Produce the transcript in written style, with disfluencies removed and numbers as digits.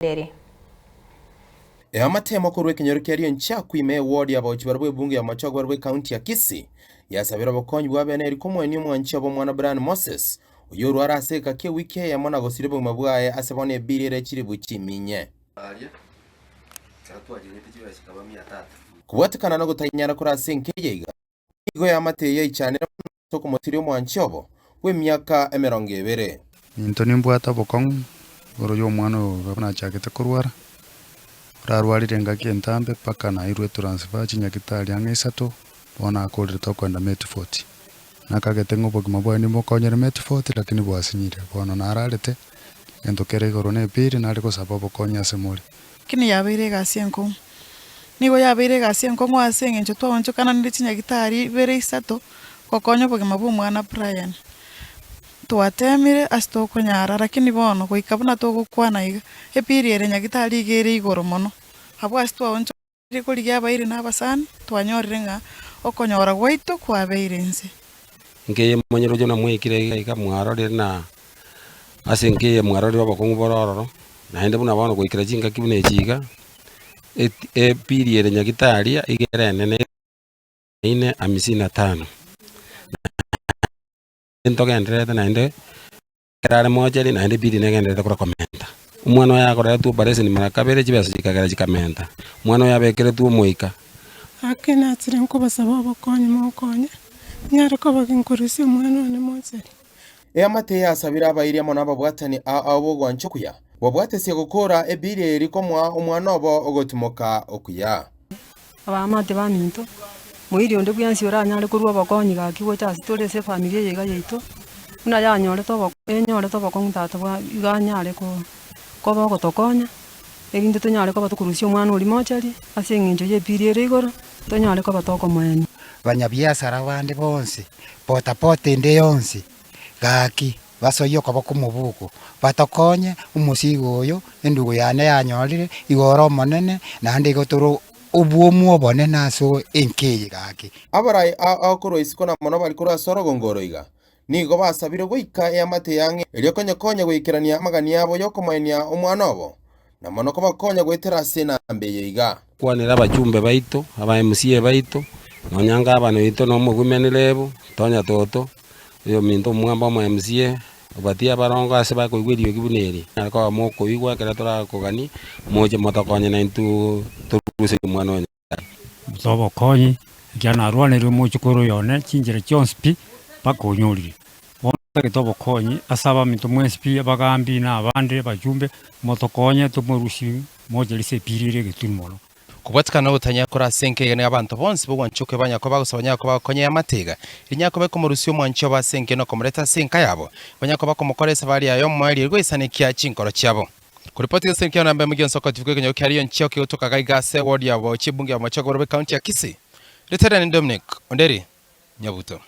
Nderi. Eamate emo korwa ekenyoro kia Rionchaku ime eward ya abaochi barabwo ebunge ya Machogu barabwo ecounty ya Kisii yasabire obokonyi bwa bene eri komoenia omwanchi obo omwana Brian Moses oyio orware ase egeka ki'ewiki eyemo na gosiria obogima bwaye ase bono ebiri ere chiribu chiminye. Kobwatekana nogotainyara kore ase enka eye iga, Nigo eamate eye yaichanire mono ase okomotiria omwanchi obo bw'emiaka emerongo ebere. Into nimbwate obokong'u igoro y'omwana oyo iga buna achagete korwara, orarwarire engaki entambe mpaka nairwe etransfer chinyagitari ang'e isato, bono akorire tokoenda Medford. Nakagete ng'a obogima bwaye nimbokonyere Medford lakini bwasinyire, bono nararete, egento kere igoro na epiri nare gosaba obokonyi ase more. Lakini yabeire egasi enkong'u. Nigo yabeire egasi enkong'u ase eng'encho twaonchokananire chinyagitari ibere isato gokonya obogima bw'omwana Brian. Twatemire ase tokonyara lakini bono goika buna togokwana iga, epiri ere nyagitari iga ere igoro mono. Abwo ase twaonchokananire korigia abairi na abasani, twanyorire ng'a okonyora gwaito kwabeire inse. Nkeye monyoroche buna mwaikire iga iga mwarorire na ase nkeye mwarorire obokong'u bore ororo, naende buna bono goikera chingaki buna echi iga, eti epiri ere nyagitari iga ere enene ine hamsini na tano, ntogendererete naende ekero are mocheri naende epiri negendererete korwa komenta. Omwana oye akoreretwe operation mara kabere chibesa chikagera chikamenta, omwana oyo abekeretwe omoika. Gaki nachire nkobasaba obokonyi monkonye, nyare koba ginkorusia omwana one mocheri. Eamate yasabire abairi amo nababwatani ao ao b'ogwancha okuya, babwatesie gokora ebiiri eri komoa omwana obo ogotimoka okuya. Abaamate baminto, moiri onde bwensi oranyare korua obokonyi gaki gocha ase tore ase efamiri eye iga yaito, buna yanyorete obo enyorete obokong'u tata bwa iga anyare ko koba ogotokonya, erinde tonyare koba tokorusia omwana oria mochari, ase eng'encho ya epiri ere igoro, tonyare koba tokomoenia. Abanyabiasara bande bonsi, potapota ende yonsi, gaki basoyie okoboko omobuko, batokonye omosigo oyo, endugu yane yanyorire, igo ore omonene, naende igo tore obwomu obonene ase enka eye gaki. Abarai ao ao korwa isiko na mono bari korwa ase orogongo oro iga, nigo basabire goika eamate y'ang'e erio konyekonya goikerania amagani abo y'okomoenia omwana obo, na mono kobakonya goetera ase enamba eye iga. Kwanera abachumbe baito, aba MCA baito, nonya ngabana oito na omogwimeni Rebu, Tonya Toto, oyominto omwamba omo MCA, obatie abarongo ase bakoigwa eriogi buna eri. Nare koba mokoigwa ekero torakoganie, moche motokonye naintwe toruserie omwana o Nyasae. Tobokonyi, ekiagera narwaneirwe omochokoro oyo one chinchera chionsi pi, mpaka onyorire. Bono ntagete obokonyi ase abaminto mwensi pi, abagambi na abande, abachumbe, motokonye tomorusie moche ase epiri ere egetunu mono. Kobwatekana nogotanya kore ase enka iga nigo abanto bonsi b'ogwancha okwe banya koba gose banyare koba gokonya eamate iga, rinyare koba ekomorusia omwanchi obo ase enka na okomoreta ase enka yabo, banyare koba komokora esabari yaye omoerio erio goisanekia chinkoro chiabo. Koripoti gose enka namba emo gionsi okotifuka ekenyoro kia Rion Chioki gotoka gaiga ase ward ya Bochi ebunge ya Bomachoge borobe county ya Kisii. Ritera ni Dominic Onderi Nyabuto.